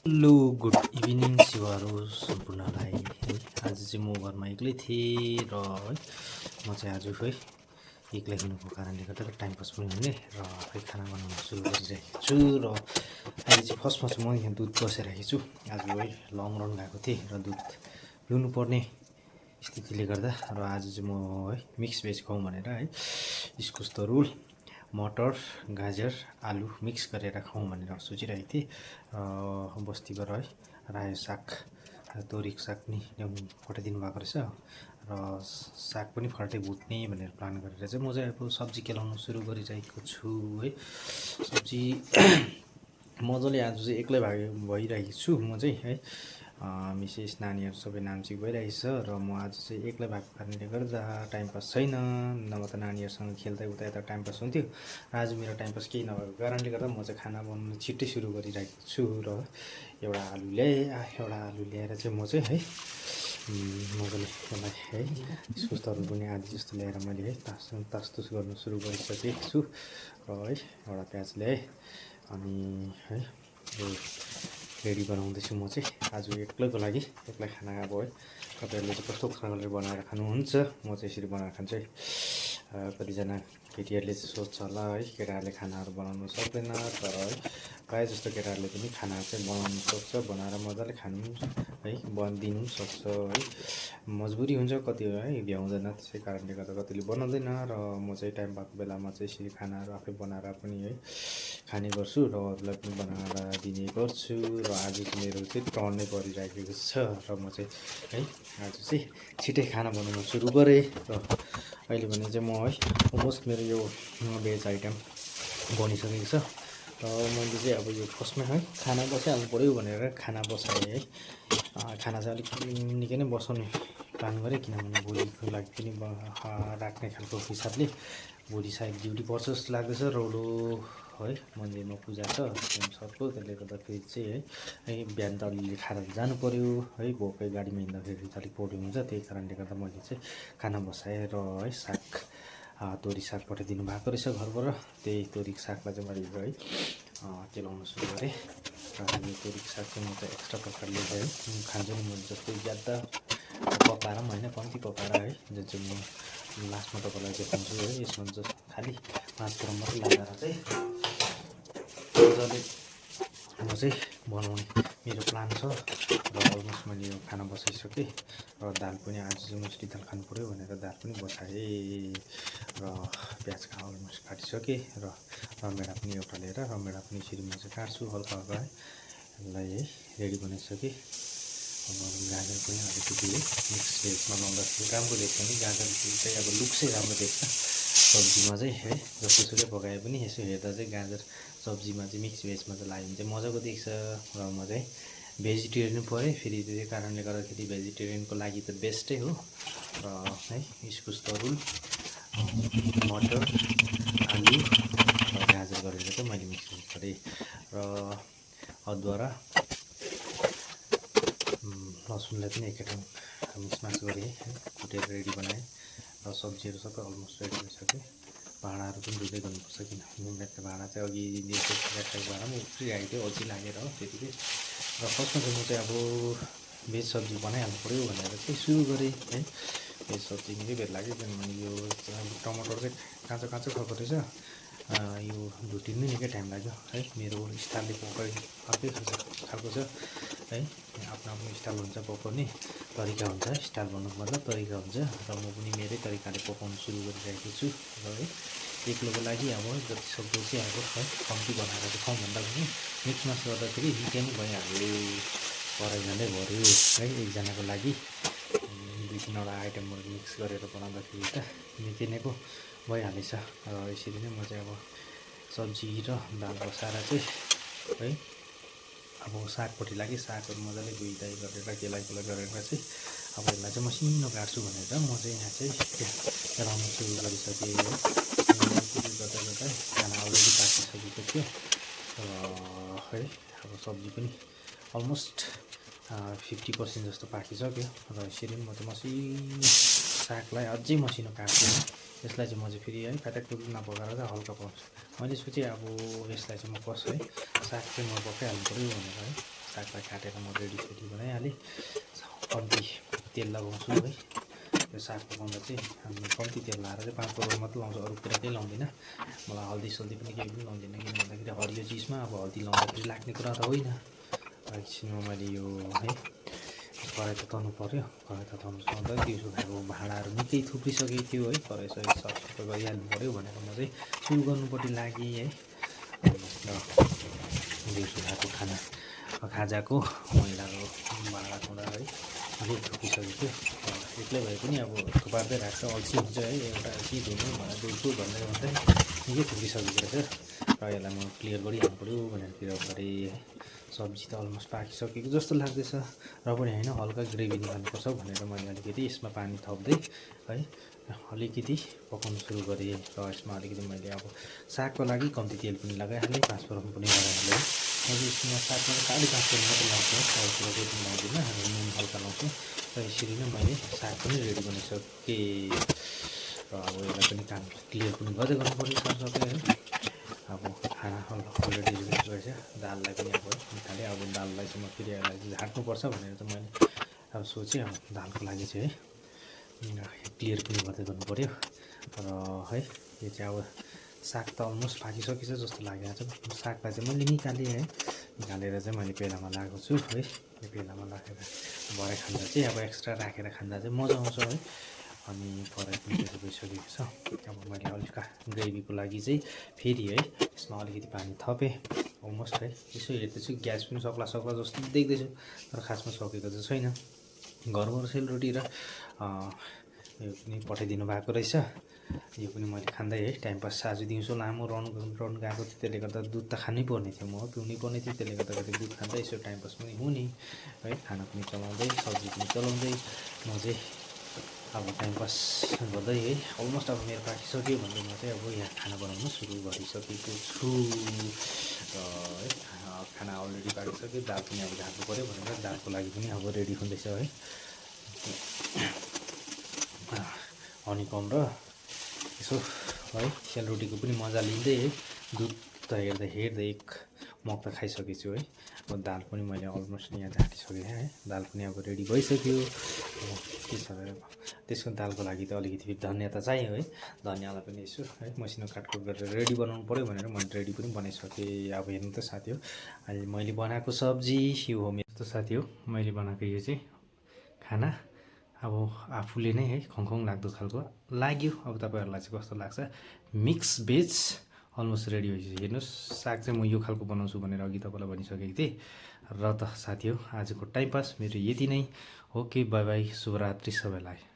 Hello good evening शिवहरू सम्पूर्णलाई है। आज चाहिँ म घरमा एक्लै थिएँ र है म चाहिँ आज है एक्लै हुनुको कारणले गर्दा टाइम पास पनि हुने र है खाना बनाउन सुरु गरिरहेको छु। र अहिले चाहिँ फर्स्टमा चाहिँ म यहाँ दुध बसाइरहेको छु। आज है लङ रन गएको थिएँ र दुध पिउनु पर्ने स्थितिले गर्दा र आज चाहिँ म है मिक्स भेज खाउँ भनेर है इस्कुस तरुल मटर गाजर आलु मिक्स गरेर खाउँ भनेर सोचिरहेको थिएँ। बस्तीबाट है रायो साग तोरीको साग पनि ल्याउनु पठाइदिनु भएको रहेछ र साग पनि फल्टै भुट्ने भनेर प्लान गरेर चाहिँ म चाहिँ अब सब्जी केलाउनु सुरु गरिरहेको छु है। सब्जी मजाले आज चाहिँ एक्लै भइरहेको छु म चाहिँ है। मिसेस नानीहरू सबै नाम्ची गइरहेछ र म आज चाहिँ एक्लै भएको कारणले गर्दा टाइम पास छैन, नभए त नानीहरूसँग खेल्दै उता यता टाइम पास हुन्थ्यो। आज मेरो टाइम पास केही नभएको कारणले गर्दा म चाहिँ खाना बनाउनु छिट्टै सुरु गरिरहेको छु। र एउटा आलु ल्याएर चाहिँ म चाहिँ है मजाले यसलाई है इस्कुस तरुल पनि आदि जस्तो ल्याएर मैले है तासतुस गर्नु सुरु गरिसकेको छु र है एउटा प्याज ल्याएँ अनि है यो रेडी बनाउँदैछु म चाहिँ आज एक्लैको लागि एक्लै खाना अब है। तपाईँहरूले चाहिँ कस्तो प्रकारले बनाएर खानुहुन्छ, म चाहिँ यसरी बनाएर खान्छु है। कतिजना केटीहरूले चाहिँ सोध्छ होला है केटाहरूले खानाहरू बनाउनु सक्दैन, तर है प्रायः जस्तो केटाहरूले पनि खाना चाहिँ बनाउनु सक्छ, बनाएर मजाले खानु है दिनु पनि सक्छ है। मजबुरी हुन्छ कति है भ्याउँदैन, त्यसै कारणले गर्दा कतिले बनाउँदैन र म चाहिँ टाइम भएको बेलामा चाहिँ यसरी खानाहरू आफै बनाएर पनि है खाने गर्छु र अरूलाई पनि बनाएर दिने गर्छु। र आज चाहिँ मेरो चाहिँ टर्नै परिरहेको छ र म चाहिँ है आज चाहिँ छिटै खाना बनाउन सुरु गरेँ र अहिले भने चाहिँ म है अलमोस्ट मेरो यो भेज आइटम बनिसकेको छ र मैले चाहिँ अब यो फर्स्टमा है खाना बसाइहाल्नु पऱ्यो भनेर खाना बसाएँ है। खाना चाहिँ अलिक निकै नै बसाउने प्लान गरेँ, किनभने भोलिको लागि पनि राख्ने खालको हिसाबले भोलि सायद ड्युटी पर्छ जस्तो लाग्दैछ। रौलो है मन्दिरमा पूजा छ सरको, त्यसले गर्दाखेरि चाहिँ है बिहान त अलिअलि खाएर जानु पऱ्यो है। भोकै गाडीमा हिँड्दाखेरि त अलिक प्रब्लम हुन्छ, त्यही कारणले गर्दा मैले चाहिँ खाना बसाएँ र है साग तोरी साग पठाइदिनु भएको रहेछ घरबाट, त्यही तोरीको सागलाई चाहिँ मैले है केलाउन सुरु गरेँ। र यो तोरीको साग चाहिँ म चाहिँ एक्स्ट्रा प्रकारले है खान्छु नि, मैले जस्तै ज्यादा पकाएर पनि होइन कम्ती पकाएर है, जुन चाहिँ म लास्टमा तपाईँलाई देखाउँछु है। यसमा जस्ट खालि 5 ग्राम मात्रै लगाएर चाहिँ मजाले म चाहिँ बनाउने मेरो प्लान छ र अलमोस्ट मैले यो खाना बसाइसकेँ र दाल पनि आज चाहिँ मुसुरी दाल खानु पऱ्यो भनेर दाल पनि बसाएँ र प्याज अलमोस्ट काटिसकेँ र रमभेडा पनि एउटा लिएर रमभेडा पनि यसरी म चाहिँ काट्छु हल्का हल्का है। यसलाई है रेडी बनाइसकेँ। अब गाजर पनि अलिकति मिक्स भेजमा लाउँदाखेरि राम्रो देख्छ नि, गाजर चाहिँ अब लुक चाहिँ राम्रो देख्छ सब्जीमा चाहिँ है। जसोसुकै पकाए पनि यसो हेर्दा चाहिँ गाजर सब्जीमा चाहिँ मिक्स भेजमा चाहिँ लाग्यो भने चाहिँ मजाको देख्छ। र म चाहिँ भेजिटेरियन परेँ, फेरि त्यही कारणले गर्दाखेरि भेजिटेरियनको लागि त बेस्टै हो। र है इस्कुस तरुल मटर आलु र गाजर गरेर चाहिँ मैले मिक्स गरेँ र अदुवा र लसुनलाई पनि एकैठाउँ मिक्समाक्स गरेँ है, कुटेर रेडी बनाएँ र सब्जीहरू सबै अलमोस्ट रेडी भइसक्यो। भाँडाहरू पनि धुँदै गर्नुपर्छ, किनभने भाँडा चाहिँ अघि ग्यासको भाँडामा उफ्रिरहेको थियो अल्छी लागेर हो त्यतिकै। र फर्स्टमा चाहिँ म चाहिँ अब भेज सब्जी बनाइहाल्नु पऱ्यो भनेर चाहिँ सुरु गरेँ है। भेज सब्जी निकै बेर लाग्यो, किनभने यो टमाटर चाहिँ काँचो काँचो खाएको रहेछ, यो भुटिनु निकै टाइम लाग्यो है। मेरो स्टाइलले पकाइ अर्कै खालको छ है, आफ्नो आफ्नो स्टाइल हुन्छ, पकाउने तरिका हुन्छ, स्टाइल भन्नुको मतलब तरिका हुन्छ। र म पनि मेरै तरिकाले पकाउनु सुरु गरिरहेको छु र है एक्लोको लागि अब जति सक्दो चाहिँ अब है कम्ती बनाएर चाहिँ खाउँ भन्दा पनि मिक्समास गर्दाखेरि निकै नै भइहाल्यो, कराई झन्डै भऱ्यो है। एकजनाको लागि 2-3वटा आइटमहरू मिक्स गरेर बनाउँदाखेरि त निकै नै पो भइहालेछ। र यसरी नै म चाहिँ अब सब्जी र दाल बसाएर चाहिँ है अब सागपट्टि लागि सागहरू मजाले धुइधाइ गरेर केलाइ गरेर चाहिँ अब यसलाई चाहिँ मसिनो काट्छु भनेर म चाहिँ यहाँ चाहिँ केलाउन सुरु गरिसकेँ है। गर्दा गर्दा खाना अलरेडी पाकिसकेको थियो र है अब सब्जी पनि अलमोस्ट 50% जस्तो पाकिसक्यो र यसरी म चाहिँ मसिनो सागलाई अझै मसिनो काट्छु। यसलाई चाहिँ म चाहिँ फेरि है फ्याटाक नपकाएर चाहिँ हल्का पकाउँछु। मैले सोचेँ अब यसलाई चाहिँ म है साग चाहिँ म पकाइहाल्नु पऱ्यो भनेर है सागलाई काटेर म रेडी बनाइहालेँ। कम्ती तेल लगाउँछु है। यो साग पकाउँदा चाहिँ हामी कम्ती तेल लाएर चाहिँ 5 पकौडा मात्रै लाउँछु, अरू कुरा केही लाउँदिनँ। मलाई हल्दी सल्दी पनि केही पनि लाउँदिनँ, किन भन्दाखेरि हरियो चिजमा अब हल्दी लाउँदाखेरि लाग्ने कुरा त होइन। एकछिनमा मैले यो है कराई तताउनु पऱ्यो। कराई तताउनुसँगै दिउँसो खाएको भाँडाहरू निकै थुप्रिसकेको थियो है। कराई साफसफाइ गरिहाल्नु पऱ्यो भनेर म चाहिँ सुरु गर्नुपट्टि लागेँ है। र दिउँसो खाएको खाजाको मैलाको भाँडाकुँडा है निकै थुपिसकेको थियो। एक्लै भए पनि अब थुपार्दै राख्छ, अल्छी हुन्छ है। एउटा के धुनु भनेर धुन्छु भन्दै निकै थुपिसकेको रहेछ र यसलाई म क्लियर गरिहाल्नु पऱ्यो भनेर क्लियर गरेँ है। सब्जी त अलमोस्ट पाकिसकेको जस्तो लाग्दैछ र पनि होइन, हल्का ग्रेभी निकाल्नुपर्छ भनेर मैले अलिकति यसमा पानी थप्दै है अलिकति पकाउनु सुरु गरेँ। र यसमा अलिकति मैले अब सागको लागि कम्ती तेल पनि लगाइहालेँ, 5 फोरन पनि लगाइहालेँ। अब यसमा सागमा 5.5 फोरन मात्रै लाउँछु, अरूतिर केही पनि लाउँदिनँ, नुन हल्का लाउँछु। र यसरी नै मैले साग पनि रेडी बनाइसकेँ। र अब यसलाई पनि काम क्लियर पनि गर्दै गर्नु पऱ्यो सरसफाइ है। अब खाना अलरेडी रेडी रहेछ। दाललाई पनि अब निकालेँ। अब दाललाई चाहिँ म फेरि यसलाई झाट्नुपर्छ भनेर चाहिँ मैले अब सोचेँ। अब दालको लागि चाहिँ है क्लियर पनि गर्दै गर्नु पऱ्यो। र है यो चाहिँ अब साग त अलमोस्ट पाकिसकेछ जस्तो लागेको छ। सागलाई चाहिँ मैले निकालेँ है। निकालेर चाहिँ मैले पेलामा लगाएको छु है। यो पेलामा राखेर भरे खाँदा चाहिँ अब एक्स्ट्रा राखेर खाँदा चाहिँ मजा आउँछ है। अनि कराई पनि रेडी भइसकेको छ। अब मैले अलिक ग्रेभीको लागि चाहिँ फेरि है यसमा अलिकति पानी थपेँ अलमोस्ट है। यसो हेर्दैछु ग्यास पनि सक्ला जस्तो देख्दैछु, तर खासमा सकेको चाहिँ छैन। घरमा सेलरोटी र यो पनि पठाइदिनु भएको रहेछ। यो पनि मैले खाँदै है टाइम पास। आज दिउँसो लामो रन गएको थियो, त्यसले गर्दा दुध त खानै पर्ने थियो, म पिउनै पर्ने थियो। त्यसले गर्दा दुध खाँदै यसो टाइम पास पनि हुने है। खाना पनि चलाउँदै सब्जी पनि चलाउँदै म चाहिँ अब टाइम पास गर्दै है अलमोस्ट अब मेरो पाकिसक्यो भन्दै म चाहिँ अब यहाँ खाना बनाउनु सुरु गरिसकेको छु। र है खाना अलरेडी पाकिसक्यो। दाल पनि अब झार्नु पऱ्यो भनेर दालको लागि पनि अब रेडी हुँदैछ है। हनीकम र यसो है सेलरोटीको पनि मजा लिँदै है दुध त हेर्दै एक मग त खाइसकेको छु है। अब दाल पनि मैले अलमोस्ट यहाँ झाटिसकेँ है। दाल पनि अब रेडी भइसक्यो। के छ र त्यसको दालको लागि त अलिकति फेरि धनियाँ त चाहियो है। धनियाँलाई पनि यसो है मसिनो काटकुट गरेर रेडी बनाउनु पऱ्यो भनेर मैले रेडी पनि बनाइसकेँ। अब हेर्नु त साथी हो, अहिले मैले बनाएको सब्जी यो हो। मेरो त साथी हो मैले बनाएको यो चाहिँ खाना अब आफूले नै है खङखङ लाग्दो खालको लाग्यो। अब तपाईँहरूलाई चाहिँ कस्तो लाग्छ? मिक्स भेज अलमोस्ट रेडी भइसक्यो। हेर्नुहोस् साग चाहिँ म यो खालको बनाउँछु भनेर अघि तपाईँलाई भनिसकेको थिएँ। र त साथी हो आजको टाइम पास मेरो यति नै। ओके बाई बाई, शुभरात्रि सबैलाई।